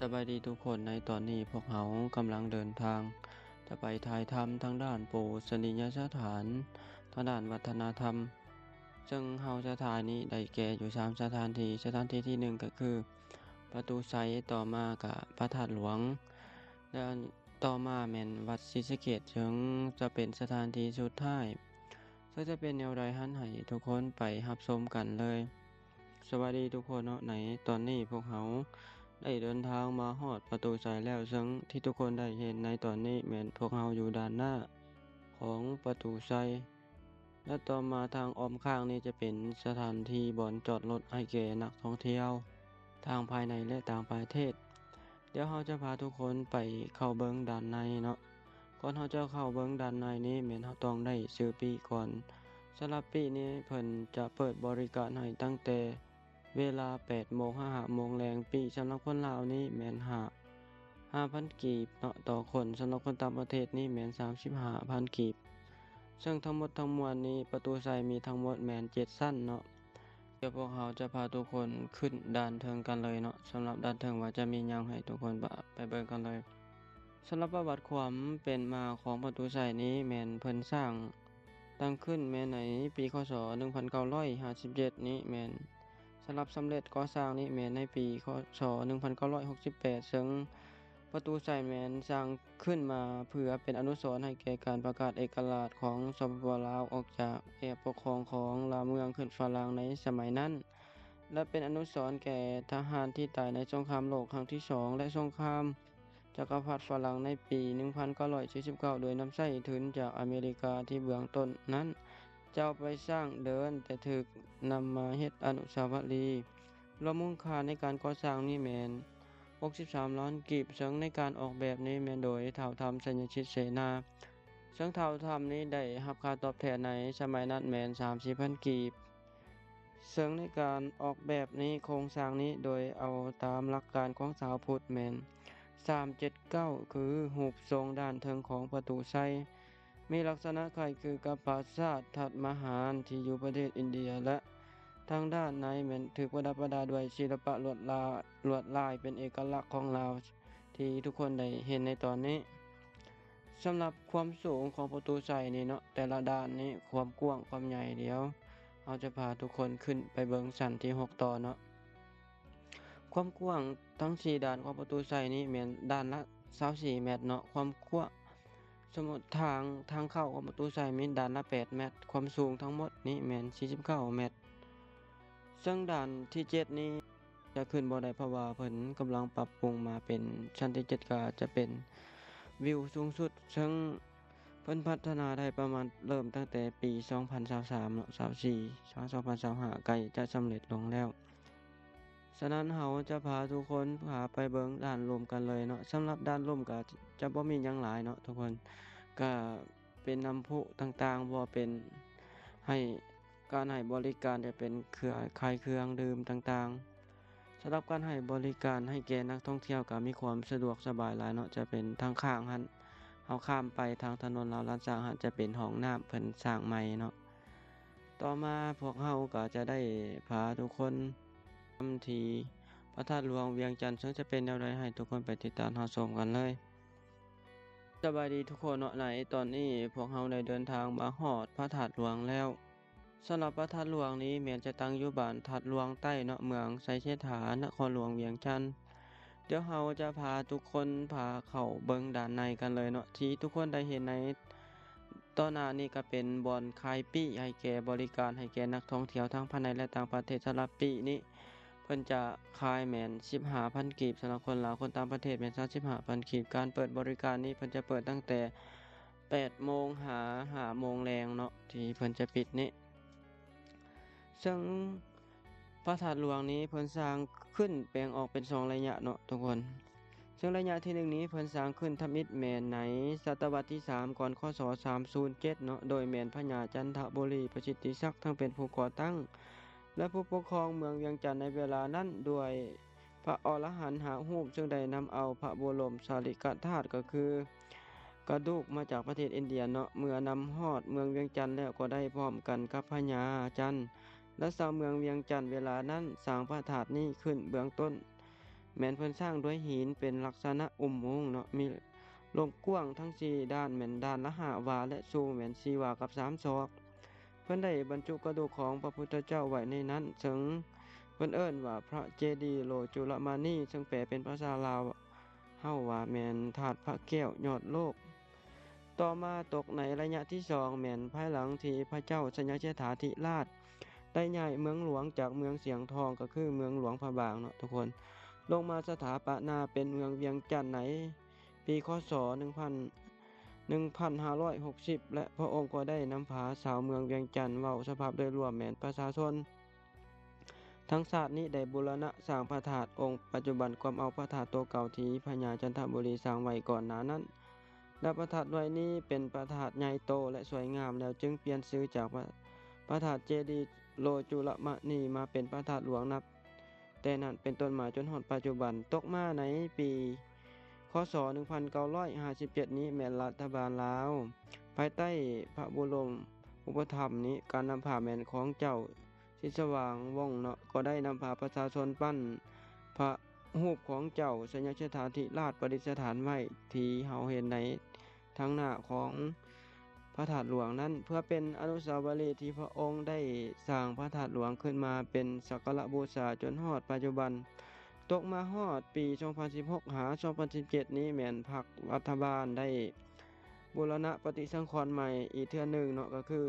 ສະບາຍດີທຸກຄົນ, ໃນຕອນນີ້ພວກເຮົາກຳລັງເດີນທາງຈະໄປຖ່າຍທຳທາງດ້ານປູຊະນີຍະສະຖານ, ທາງດ້ານວັດທະນະທຳ, ເຊິ່ງເຮົາຈະຖ່າຍນີ້ໄດ້ແກ່ຢູ່ສາມສະຖານທີ່. ສະຖານທີ່ທີໜຶ່ງກໍຄືປະຕູໄຊ, ຕໍ່ມາກະພະທາດຫຼວງ ແລະ ຕໍ່ມາແມ່ນວັດສີສະເກດ, ເຊິ່ງຈະເປັນສະຖານທີ່ສຸດທ້າຍ. ເຊິ່ງຈະເປັນແນວໃດຫັ້ນ ໃຫ້ທຸກຄົນໄປຮັບຊົມກັນເລີຍ. ສະບາຍດີທຸກຄົນເນາະ, ໃນຕອນນີ້ພວກເຮົາໄດ້ເດີນທາງມາຮອດປະຕູໄຊແລ້ວ, ເຊິ່ງທີ່ທຸກຄົນໄດ້ເຫັນໃນຕອນນີ້ແມ່ນພວກເຮົາຢູ່ດ້ານໜ້າຂອງປະຕູໄຊ ແລະ ຕໍ່ມາທາງອ້ອມຂ້າງນີ້ຈະເປັນສະຖານທີ່ບ່ອນຈອດລົດໃຫ້ແກ່ນັກທ່ອງທ່ຽວ ທັງພາຍໃນ ແລະ ຕ່າງປະເທດ. ດຽວເຮົາຈະພາທຸກຄົນໄປເຂົ້າເບິ່ງດ້ານໃນເນາະ. ກ່ອນເຮົາຈະເຂົ້າເບິ່ງດ້ານໃນນີ້ ແມ່ນເຮົາຕ້ອງໄດ້ຊື້ປີ້ກ່ອນ. ສຳລັບປີ້ນີ້ເພິ່ນຈະເປີດບໍລິການໃຫ້ຕັ້ງແຕ່ເວລາແປດໂມງຫາຫ້າໂມງແລງ. ປີ້ສຳລັບຄົນລາວນີ້ແມ່ນຫ້າ ຫ້າພັນກີບເນາະຕໍ່ຄົນ, ສຳລັບຄົນຕ່າງປະເທດນີ້ແມ່ນສາມສິບຫ້າພັນກີບ. ເຊິ່ງທັງໝົດທັງມວນນີ້ ປະຕູໄຊມີທັງໝົດແມ່ນເຈັດຊັ້ນເນາະ. ດຽວພວກເຮົາຈະພາທຸກຄົນຂຶ້ນດ້ານເທິງກັນເລີຍເນາະ. ສຳລັບດ້ານເທິງວ່າຈະມີຫຍັງ ໃຫ້ທຸກຄົນໄປເບິ່ງກັນເລີຍ. ສຳລັບປະຫວັດຄວາມເປັນມາຂອງປະຕູໄຊນີ້ ແມ່ນເພິ່ນສ້າງຕັ້ງຂຶ້ນແມ່ນໃນປີ ຄ.ສ. ໜຶ່ງພັນເກົ້າຮ້ອຍຫ້າສິບເຈັດນີ້ແມ່ນ ສຳລັບສຳເລັດກໍ່ສ້າງນີ້ແມ່ນໃນປີ ຄ.ສ. ໜຶ່ງພັນເກົ້າຮ້ອຍຫົກສິບແປດ ເຊິ່ງປະຕູໄຊແມ່ນສ້າງຂຶ້ນມາເພື່ອເປັນອະນຸສອນໃຫ້ແກ່ການປະກາດເອກະລາດຂອງ ສປປ ລາວ ອອກຈາກແອບປົກຄອງຂອງລາວເມືອງຂຶ້ນຝຣັ່ງໃນສະໄໝນັ້ນ ແລະ ເປັນອະນຸສອນແກ່ທະຫານທີ່ຕາຍໃນສົງຄາມໂລກຄັ້ງທີສອງ ແລະ ສົງຄາມຈັກກະພັດຝຣັ່ງໃນປີໜຶ່ງພັນເກົ້າຮ້ອຍສີ່ສິບເກົ້າ ໂດຍນຳໃຊ້ທຶນຈາກອາເມລິກາ ທີ່ເບື້ອງຕົ້ນນັ້ນຈະເອົາໄປສ້າງເດີ່ນ ແຕ່ຖືກນຳມາເຮັດອະນຸສາວະລີ. ລວມມູນຄ່າໃນການກໍ່ສ້າງນີ້ແມ່ນຫົກສິບສາມລ້ານກີບ, ເຊິ່ງໃນການອອກແບບນີ້ແມ່ນໂດຍທ້າວທຳ ໄຊຍະສິດ ເສນາ, ເຊິ່ງທ້າວທຳນີ້ໄດ້ຮັບຄ່າຕອບແທນໃນສະໄໝນັ້ນແມ່ນສາມສິບພັນກີບ. ເຊິ່ງໃນການອອກແບບນີ້ ໂຄງສ້າງນີ້ໂດຍເອົາຕາມຫຼັກການຂອງຊາວພຸດແມ່ນສາມເຈັດເກົ້າ ຄືຮູບຊົງດ້ານເທິງຂອງປະຕູໄຊ ມີລັກສະນະຄ້າຍຄືກັບປາສາດທັດມະຫານທີ່ຢູ່ປະເທດອິນເດຍ ແລະ ທາງດ້ານໃນແມ່ນຖືກປະດັບປະດາດ້ວຍສິລະປະລວດລາ ລວດລາຍເປັນເອກະລັກຂອງລາວ ທີ່ທຸກຄົນໄດ້ເຫັນໃນຕອນນີ້. ສຳລັບຄວາມສູງຂອງປະຕູໄຊນີ້ເນາະ, ແຕ່ລະດ້ານນີ້ຄວາມກວ້າງຄວາມໃຫຍ່, ດຽວເຮົາຈະພາທຸກຄົນຂຶ້ນໄປເບິ່ງຊັ້ນທີຫົກຕໍ່ເນາະ. ຄວາມກວ້າງທັງສີ່ດ້ານຂອງປະຕູໄຊນີ້ແມ່ນດ້ານລະຊາວສີ່ແມັດເນາະ. ຄວາມກວ້າງ ສົມມຸດທາງ ທາງເຂົ້າຂອງປະຕູໄຊແມ່ນດ້ານລະແປດແມັດ, ຄວາມສູງທັງໝົດນີ້ແມ່ນສີ່ສິບເກົ້າແມັດ. ເຊິ່ງດ້ານທີເຈັດນີ້ຈະຂຶ້ນບໍ່ໄດ້ ເພາະວ່າເພິ່ນກຳລັງປັບປຸງມາເປັນຊັ້ນທີເຈັດ ກໍຈະເປັນວິວສູງສຸດ, ເຊິ່ງເພິ່ນພັດທະນາໄດ້ປະມານເລີ່ມຕັ້ງແຕ່ປີສອງພັນຊາວສາມເນາະ, ຊາວສີ່ ສອງພັນຊາວຫ້າ ໃກ້ຈະສຳເລັດລົງແລ້ວ. ສະນັ້ນເຮົາຈະພາທຸກຄົນພາໄປເບິ່ງດ້ານລຸ່ມກັນເລີຍເນາະ. ສຳລັບດ້ານລຸ່ມກໍຈະບໍ່ມີຫຍັງຫຼາຍເນາະທຸກຄົນ, ກໍເປັນນ້ຳພຸຕ່າງໆ, ບໍ່ເປັນໃຫ້ ການໃຫ້ບໍລິການຈະເປັນເຄື່ອ ຂາຍເຄື່ອງດື່ມຕ່າງໆ. ສຳລັບການໃຫ້ບໍລິການໃຫ້ແກ່ນັກທ່ອງທ່ຽວກໍມີຄວາມສະດວກສະບາຍຫຼາຍເນາະ, ຈະເປັນທາງຂ້າງຫັ້ນ ເຮົາຂ້າມໄປທາງຖະໜົນລາວລ້ານຊ້າງຫັ້ນ ຈະເປັນຫ້ອງນ້ຳເພິ່ນສ້າງໃໝ່ເນາະ. ຕໍ່ມາພວກເຮົາກໍຈະໄດ້ພາທຸກຄົນນຳທີ່ພະທາດຫຼວງວຽງຈັນ, ເຊິ່ງຈະເປັນແນວໃດ ໃຫ້ທຸກຄົນໄປຕິດຕາມຮັບຊົມກັນເລີຍ. ສະບາຍດີທຸກຄົນເນາະ, ໃນຕອນນີ້ພວກເຮົາໄດ້ເດີນທາງມາຮອດພະທາດຫຼວງແລ້ວ. ສຳລັບພະທາດຫຼວງນີ້ແມ່ນຈະຕັ້ງຢູ່ບ້ານທາດຫຼວງໃຕ້ເນາະ, ເມືອງໄຊເສດຖາ, ນະຄອນຫຼວງວຽງຈັນ. ດຽວເຮົາຈະພາທຸກຄົນພາເຂົ້າເບິ່ງດ້ານໃນກັນເລີຍເນາະ. ທີ່ທຸກຄົນໄດ້ເຫັນໃນຕໍ່ໜ້ານີ້ກໍເປັນບ່ອນຂາຍປີ້ໃຫ້ແກ່ບໍລິການໃຫ້ແກ່ນັກທ່ອງທ່ຽວທັງພາຍໃນ ແລະ ຕ່າງປະເທດ. ສຳລັບປີ້ນີ້ ເພິ່ນຈະຂາຍແມ່ນສິບຫ້າພັນກີບ ສຳລັບຄົນລາວ, ຄົນຕ່າງປະເທດແມ່ນຊາວສິບຫ້າພັນກີບ. ການເປີດບໍລິການນີ້ເພິ່ນຈະເປີດຕັ້ງແຕ່ແປດໂມງຫາຫ້າໂມງແລງເນາະ ທີ່ເພິ່ນຈະປິດນີ້. ເຊິ່ງພະທາດຫຼວງນີ້ເພິ່ນສ້າງຂຶ້ນແບ່ງອອກເປັນສອງໄລຍະເນາະທຸກຄົນ. ເຊິ່ງໄລຍະທີໜຶ່ງນີ້ເພິ່ນສ້າງຂຶ້ນທຳອິດແມ່ນໃນສະຕະວັດທີສາມ ກ່ອນ ຄ.ສ. ສາມສູນເຈັດເນາະ, ໂດຍແມ່ນພະຍາຈັນທະບູລີປະສິດທິສັກ ທັງເປັນຜູ້ກໍ່ຕັ້ງ ແລະ ຜູ້ປົກຄອງເມືອງວຽງຈັນໃນເວລານັ້ນ ດ້ວຍພະອໍລະຫັນຫ້າຮູບ ເຊິ່ງໄດ້ນຳເອົາພະບໍລົມສາລິກະທາດ ກໍຄືກະດູກມາຈາກປະເທດອິນເດຍເນາະ. ເມື່ອນຳຮອດເມືອງວຽງຈັນແລ້ວ ກໍໄດ້ພ້ອມກັນກັບພະຍາຈັນ ແລະ ຊາວເມືອງວຽງຈັນເວລານັ້ນ ສ້າງພະທາດນີ້ຂຶ້ນເບື້ອງຕົ້ນ ແມ່ນເພິ່ນສ້າງດ້ວຍຫີນເປັນລັກສະນະອຸໂມງເນາະ, ມີລົມກວ້າງທັງສີ່ດ້ານແມ່ນດ້ານລະຫ້າວາ ແລະ ສູງແມ່ນສີ່ວາກັບສາມສອກ. ເພິ່ນໄດ້ບັນຈຸກະດູກຂອງພະພຸດທະເຈົ້າໄວ້ໃນນັ້ນ, ເຊິ່ງເພິ່ນເອີ້ນວ່າພະເຈດີໂລຈຸລະມະນີ, ເຊິ່ງແປເປັນພາສາລາວເຮົາວ່າແມ່ນທາດພະແກ້ວຍອດໂລກ. ຕໍ່ມາຕົກໃນໄລຍະທີສອງ ແມ່ນພາຍຫຼັງທີ່ພະເຈົ້າໄຊຍະເຊດຖາທິລາດໄດ້ຍ້າຍເມືອງຫຼວງຈາກເມືອງຊຽງທອງ ກໍຄືເມືອງຫຼວງພະບາງເນາະທຸກຄົນ ລົງມາສະຖາປະນາເປັນເມືອງວຽງຈັນໃນປີ ຄ.ສ. ໜຶ່ງພັນ ໜຶ່ງພັນຫ້າຮ້ອຍຫົກສິບ ແລະ ພະອົງກໍໄດ້ນຳພາຊາວເມືອງວຽງຈັນ ເວົ້າສະພາບໂດຍລວມແມ່ນປະຊາຊົນ ທັງຊາດນີ້ໄດ້ບູລະນະສ້າງພະທາດອົງປັດຈຸບັນ ກວມເອົາພະທາດໂຕເກົ່າທີ່ພະຍາຈັນທະບູລີສ້າງໄວ້ກ່ອນໜ້ານັ້ນ ແລະ ພະທາດໜ່ວຍນີ້ເປັນພະທາດໃຫຍ່ໂຕ ແລະ ສວຍງາມ ແລ້ວຈຶ່ງປ່ຽນຊື່ຈາກພະ ພະທາດເຈດີໂລຈຸລະມະນີ ມາເປັນພະທາດຫຼວງ ນັບແຕ່ນັ້ນເປັນຕົ້ນມາຈົນຮອດປັດຈຸບັນ. ຕົກມາໃນປີ ຄ.ສ. ໜຶ່ງພັນເກົ້າຮ້ອຍຫ້າສິບເຈັດນີ້ ແມ່ນລັດຖະບານລາວ ພາຍໃຕ້ພະບໍລົມອຸປະຖຳນີ້ ການນຳພາແມ່ນຂອງເຈົ້າ ສິດສະຫວ່າງວົງເນາະ ກໍໄດ້ນຳພາປະຊາຊົນປັ້ນພະຮູບຂອງເຈົ້າໄຊຍະເຊດຖາທິລາດປະດິດສະຖານໄວ້ ທີ່ເຮົາເຫັນໃນທາງໜ້າຂອງພະທາດຫຼວງນັ້ນ ເພື່ອເປັນອະນຸສາວະລີທີ່ພະອົງໄດ້ສ້າງພະທາດຫຼວງຂຶ້ນມາເປັນສັກກາລະບູຊາຈົນຮອດປັດຈຸບັນ. ຕົກມາຮອດປີສອງພັນສິບຫົກຫາສອງພັນສິບເຈັດນີ້ ແມ່ນພັກລັດຖະບານໄດ້ ບູລະນະປະຕິສັງຂອນໃໝ່ອີກເທື່ອໜຶ່ງເນາະ ກໍຄື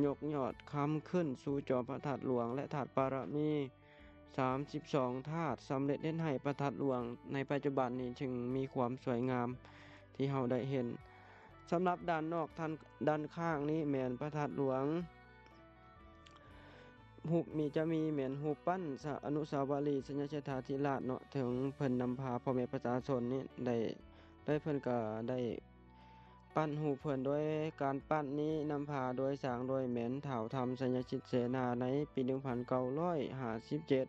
ຍົກຍອດຄຳຂຶ້ນສູ່ຈອມພະທາດຫຼວງ ແລະ ທາດປາລະມີສາມສິບສອງທາດ ສຳເລັດເຮັດໃຫ້ພະທາດຫຼວງໃນປັດຈຸບັນນີ້ຈຶ່ງມີຄວາມສວຍງາມທີ່ເຮົາໄດ້ເຫັນ. ສຳລັບດ້ານນອກ ດ້ານ ດ້ານຂ້າງນີ້ແມ່ນພະທາດຫຼວງ ຮູບມີ ຈະມີແມ່ນຮູບປັ້ນສະ ອະນຸສາວະລີໄຊຍະເຊດຖາທິລາດເນາະ ເຖິງເພິ່ນນຳພາພໍ່ແມ່ປະຊາຊົນນີ້ໄດ້ ແລະ ເພິ່ນກໍໄດ້ ປັ້ນຮູບເພິ່ນໂດຍ ການປັ້ນນີ້ນຳພາໂດຍ ສ້າງໂດຍແມ່ນທ້າວທຳໄຊຍະສິດເສນາ ໃນປີໜຶ່ງພັນເກົ້າຮ້ອຍຫ້າສິບເຈັດ.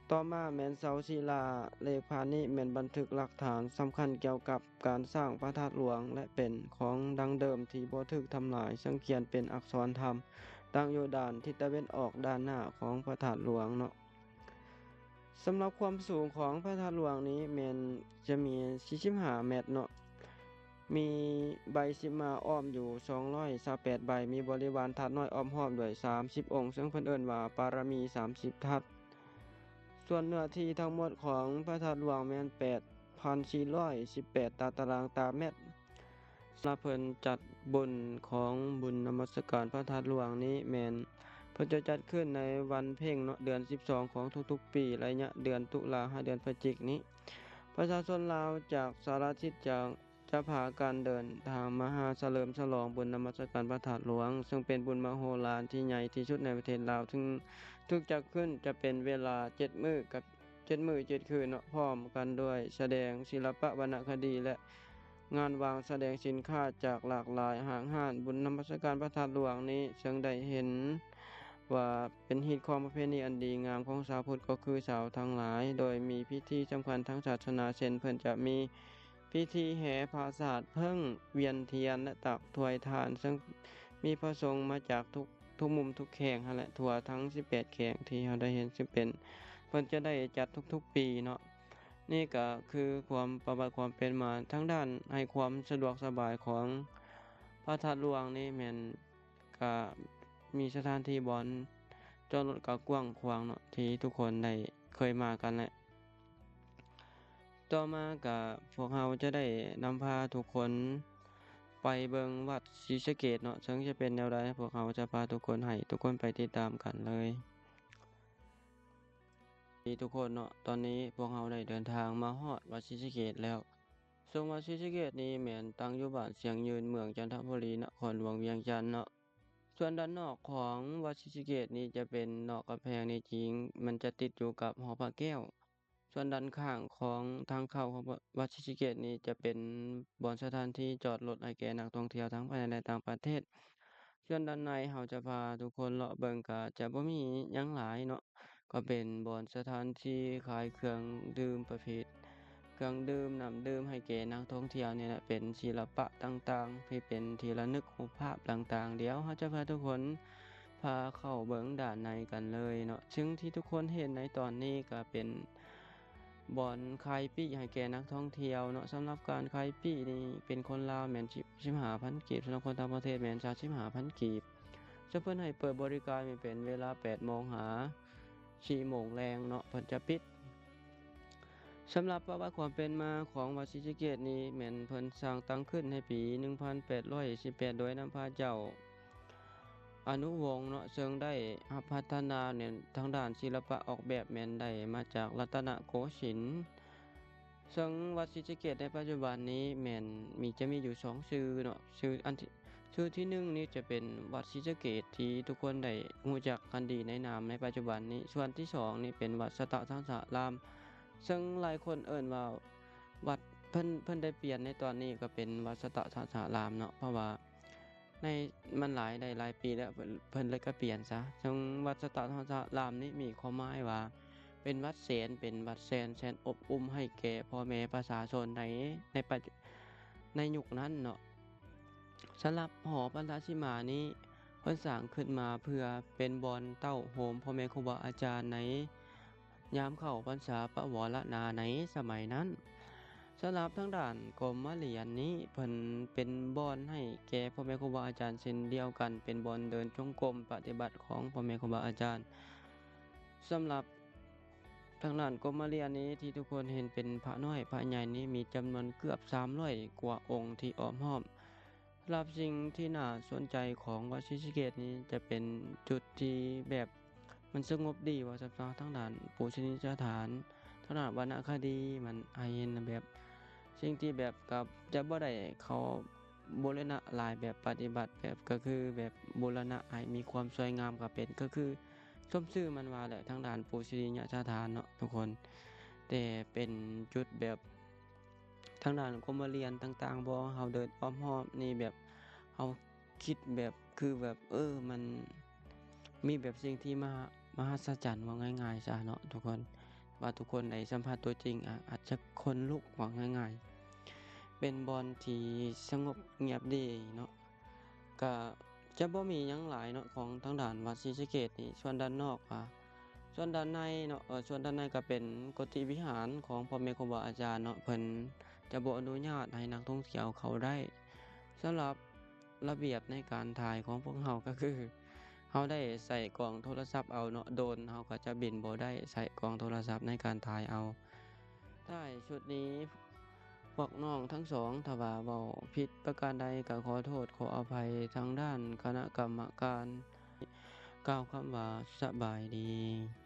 ຕໍ່ມາແມ່ນເສົາສິລາເລກພານນີ້ແມ່ນບັນທຶກຫຼັກຖານສຳຄັນກ່ຽວກັບການສ້າງພະທາດຫຼວງ ແລະ ເປັນຂອງດັ້ງເດີມທີ່ບໍ່ຖືກທຳລາຍ ເຊິ່ງຂຽນເປັນອັກສອນທຳ ຕັ້ງຢູ່ດ້ານທິດຕາເວັນອອກດ້ານໜ້າຂອງພະທາດຫຼວງເນາະ. ສຳລັບຄວາມສູງຂອງພະທາດຫຼວງນີ້ແມ່ນຈະມີສີ່ສິບຫ້າແມັດເນາະ, ມີໃບສິບມາອ້ອມຢູ່ສອງຮ້ອຍຊາວແປດໃບ, ມີບໍລິວານທາດນ້ອຍອ້ອມຮອບດ້ວຍສາມສິບອົງ, ເຊິ່ງເພິ່ນເອີ້ນວ່າປາລະມີສາມສິບທັດ. ສ່ວນເນື້ອທີ່ທັງໝົດຂອງພະທາດຫຼວງແມ່ນແປດພັນສີ່ຮ້ອຍສິບແປດຕາຕະລາງຕາແມັດ. ສຳລັບເພິ່ນຈັດບຸນຂອງບຸນນະມັດສະການພະທາດຫຼວງນີ້ແມ່ນ ເພິ່ນຈະຈັດຂຶ້ນໃນວັນເພັງເນາະ ເດືອນສິບສອງຂອງທຸກໆປີ ໄລຍະເດືອນຕຸລາຫາເດືອນພະຈິກນີ້. ປະຊາຊົນລາວຈາກສາລະທິດຈະ ຈະພາກັນເດີນທາງມາຫາສະເຫຼີມສະຫຼອງບຸນນະມັດສະການພະທາດຫຼວງ, ເຊິ່ງເປັນບຸນມະໂຫລານທີ່ໃຫຍ່ທີ່ສຸດໃນປະເທດລາວ, ເຊິ່ງຖືກຈັດຂຶ້ນຈະເປັນເວລາເຈັດມື້ກັບ ເຈັດມື້ເຈັດຄືນເນາະ, ພ້ອມກັນດ້ວຍສະແດງສິລະປະວັນນະຄະດີ ແລະ ງານວາງສະແດງສິນຄ້າຈາກຫຼາກຫຼາຍຫ້າງຮ້ານ. ບຸນນະມັດສະການພະທາດຫຼວງນີ້ ເຊິ່ງໄດ້ເຫັນວ່າເປັນຮີດຄອງປະເພນີອັນດີງາມຂອງຊາວພຸດ ກໍຄືຊາວທັງຫຼາຍ, ໂດຍມີພິທີສຳຄັນທາງສາສະໜາ ເຊັ່ນ ເພິ່ນຈະມີພິທີແຫ່ຜາສາດເຜິ້ງ, ວຽນທຽນ ແລະ ຕັກຖ້ວຍທານ, ເຊິ່ງມີພະສົງມາຈາກທຸກ ທຸກມຸມທຸກແຂວງຫັ້ນແຫຼະ ທົ່ວທັງສິບແປດແຂວງທີ່ເຮົາໄດ້ເຫັນ ຊຶ່ງເປັນ ເພິ່ນຈະໄດ້ຈັດທຸກໆປີເນາະ. ນີ້ກໍຄືຄວາມ ປະຫວັດຄວາມເປັນມາທາງດ້ານໃຫ້ຄວາມສະດວກສະບາຍຂອງພະທາດຫຼວງນີ້ແມ່ນ ກະມີສະຖານທີ່ບ່ອນຈອດລົດກະກວ້າງຂວາງເນາະ ທີ່ທຸກຄົນໄດ້ເຄີຍມາກັນແຫຼະ. ຕໍ່ມາກະພວກເຮົາຈະໄດ້ນຳພາທຸກຄົນໄປເບິ່ງວັດສີສະເກດເນາະ, ເຊິ່ງຈະເປັນແນວໃດ ພວກເຮົາຈະພາທຸກຄົນ ໃຫ້ທຸກຄົນໄປຕິດຕາມກັນເລີຍ. ນີ້ທຸກຄົນເນາະ, ຕອນນີ້ພວກເຮົາໄດ້ເດີນທາງມາຮອດວັດສີສະເກດແລ້ວ. ເຊິ່ງວັດສີສະເກດນີ້ແມ່ນຕັ້ງຢູ່ບ້ານຊຽງຍືນ ເມືອງຈັນທະບູລີ ນະຄອນຫຼວງວຽງຈັນເນາະ. ສ່ວນດ້ານນອກຂອງວັດສີສະເກດນີ້ຈະເປັນນອກກຳແພງນີ້ຈິງ, ມັນຈະຕິດຢູ່ກັບຫໍພະແກ້ວ. ສ່ວນດ້ານຂ້າງຂອງທາງເຂົ້າຂອງວັດ ວັດສີສະເກດນີ້ຈະເປັນບ່ອນສະຖານທີ່ຈອດລົດໃຫ້ແກ່ນັກທ່ອງທ່ຽວທັງພາຍໃນ ແລະ ຕ່າງປະເທດ. ສ່ວນດ້ານໃນເຮົາຈະພາທຸກຄົນເລາະເບິ່ງ ກະຈະບໍ່ມີຫຍັງຫຼາຍເນາະ, ກໍເປັນບ່ອນສະຖານທີ່ຂາຍເຄື່ອງດື່ມປະເພດ ເຄື່ອງດື່ມ ນ້ຳດື່ມໃຫ້ແກ່ນັກທ່ອງທ່ຽວນີ້ແຫຼະ, ເປັນສິລະປະຕ່າງໆ ທີ່ເປັນທີ່ລະນຶກຮູບພາບຕ່າງໆ. ດຽວເຮົາຈະພາທຸກຄົນພາເຂົ້າເບິ່ງດ້ານໃນກັນເລີຍເນາະ. ຊຶ່ງທີ່ທຸກຄົນເຫັນໃນຕອນນີ້ກໍເປັນ ບ່ອນຂາຍປີ້ໃຫ້ແກ່ນັກທ່ອງທ່ຽວເນາະ. ສຳລັບການຂາຍປີ້ນີ້ເປັນຄົນລາວແມ່ນສິບ ສິບຫ້າພັນກີບ, ສຳລັບຄົນຕ່າງປະເທດແມ່ນສາມສິບຫ້າພັນກີບ. ເຊິ່ງເພິ່ນໃຫ້ເປີດບໍລິການແມ່ນເປັນເວລາແປດໂມງຫາສີ່ໂມງແລງເນາະ ເພິ່ນຈະປິດ. ສຳລັບປະຫວັດຄວາມເປັນມາຂອງວັດສີສະເກດນີ້ ແມ່ນເພິ່ນສ້າງຕັ້ງຂຶ້ນໃນປີໜຶ່ງພັນແປດຮ້ອຍສິບແປດ ໂດຍນຳພະເຈົ້າອະນຸວົງເນາະ, ເຊິ່ງໄດ້ຮັບພັດທະນາໃນທາງດ້ານສິລະປະອອກແບບ ແມ່ນໄດ້ມາຈາກລັດຕະນະໂກສິນ. ເຊິ່ງວັດສີສະເກດໃນປັດຈຸບັນນີ້ແມ່ນມີ ຈະມີຢູ່ສອງຊື່ເນາະ, ຊື່ອັນທີ່ ຊື່ທີໜຶ່ງນີ້ຈະເປັນວັດສີສະເກດທີ່ທຸກຄົນໄດ້ຮູ້ຈັກກັນດີໃນນາມໃນປັດຈຸບັນນີ້. ສ່ວນທີສອງນີ້ເປັນວັດສະຕະສັງສາລາມ, ເຊິ່ງຫຼາຍຄົນເອີ້ນວ່າວັດ ເພິ່ນ ເພິ່ນໄດ້ປ່ຽນໃນຕອນນີ້ກໍເປັນວັດສະຕະສັງສາລາມເນາະ, ເພາະວ່າໃນ ມັນຫຼາຍ ໄດ້ຫຼາຍປີແລ້ວ ເພິ່ນ ເພິ່ນເລີຍກໍປ່ຽນຊະ. ເຊິ່ງວັດສະຕະສັງສາລາມນີ້ມີຄວາມໝາຍວ່າເປັນວັດແສນ ເປັນວັດແສນ ແສນອົບອຸ່ມໃຫ້ແກ່ພໍ່ແມ່ປະຊາຊົນໃນ ໃນປັດ ໃນຍຸກນັ້ນເນາະ. ສຳລັບຫໍປັນທະສີມານີ້ ເພິ່ນສ້າງຂຶ້ນມາເພື່ອເປັນບ່ອນເຕົ້າໂຮມພໍ່ແມ່ຄູບາອາຈານໃນຍາມເຂົ້າພັນສາປະວໍລະນາໃນສະໄໝນັ້ນ. ສຳລັບທາງດ້ານກົມມະລຽນນີ້ ເພິ່ນເປັນບ່ອນໃຫ້ແກ່ພໍ່ແມ່ຄູບາອາຈານເຊັ່ນດຽວກັນ, ເປັນບ່ອນເດີນຈົງກົມປະຕິບັດຂອງພໍ່ແມ່ຄູບາອາຈານ. ສຳລັບທາງດ້ານກົມມະລຽນນີ້ ທີ່ທຸກຄົນເຫັນເປັນພະນ້ອຍພະໃຫຍ່ນີ້ ມີຈຳນວນເກືອບສາມຮ້ອຍກວ່າອົງທີ່ອ້ອມຮອບ. ສຳລັບສິ່ງທີ່ໜ້າສົນໃຈຂອງວັດສີສະເກດນີ້ ຈະເປັນຈຸດທີ່ແບບມັນສະຫງົບດີວ່າຊັ້ນຊະ, ທາງດ້ານປູຊະນີຍະສະຖານ, ທາງດ້ານວັນນະຄະດີ, ມັນໃຫ້ເຫັນແບບສິ່ງທີ່ແບບກັບຈະບໍ່ໄດ້ເຂົ້າບູລະນະຫຼາຍ ແບບປະຕິບັດແບບ ກໍຄືແບບບູລະນະໃຫ້ມີຄວາມສວຍງາມ ກໍເປັນ ກໍຄືສົມຊື່ມັນວ່າແຫຼະ ທາງດ້ານປູຊະນີຍະສະຖານເນາະທຸກຄົນ, ແຕ່ເປັນຈຸດແບບ ທາງດ້ານກົມມະລຽນຕ່າງໆບໍ ເຮົາເດີນອ້ອມຮອບນີ້ແບບ ເຮົາຄິດແບບ ຄືແບບ ເອີ ມັນມີແບບສິ່ງທີ່ມະ ມະຫັດສະຈັນ ເວົ້າງ່າຍໆຊະເນາະທຸກຄົນ, ວ່າທຸກຄົນໄດ້ສຳຜັດຕົວຈິງ ອາ ອາດຈະຂົນລຸກ ເວົ້າງ່າຍໆ. ເປັນບ່ອນທີ່ສະຫງົບງຽບດີເນາະ. ກະຈະບໍ່ມີຫຍັງຫຼາຍເນາະ ຂອງທາງດ້ານວັດສີສະເກດນີ້. ສ່ວນດ້ານນອກ ອາ ສ່ວນດ້ານໃນເນາະ ເອີ ສ່ວນດ້ານໃນກະເປັນກຸຕິວິຫານຂອງພໍ່ແມ່ຄູບາອາຈານເນາະ, ເພິ່ນຈະບໍ່ອະນຸຍາດໃຫ້ນັກທ່ອງທ່ຽວເຂົ້າໄດ້. ສຳລັບລະບຽບໃນການຖ່າຍຂອງພວກເຮົາ ກະຄື ເຮົາໄດ້ໃສ່ກ້ອງໂທລະສັບເອົາເນາະ, ໂດຣນເຮົາກະຈະບິນບໍ່ໄດ້, ໃສ່ກ້ອງໂທລະສັບໃນການຖ່າຍເອົາ. ທ້າຍສຸດນີ້ ພວກນ້ອງທັງສອງ ຖ້າວ່າເວົ້າຜິດປະການໃດ ກໍຂໍໂທດຂໍອະໄພທາງດ້ານຄະນະກຳມະການ, ກ່າວຄຳວ່າສະບາຍດີ.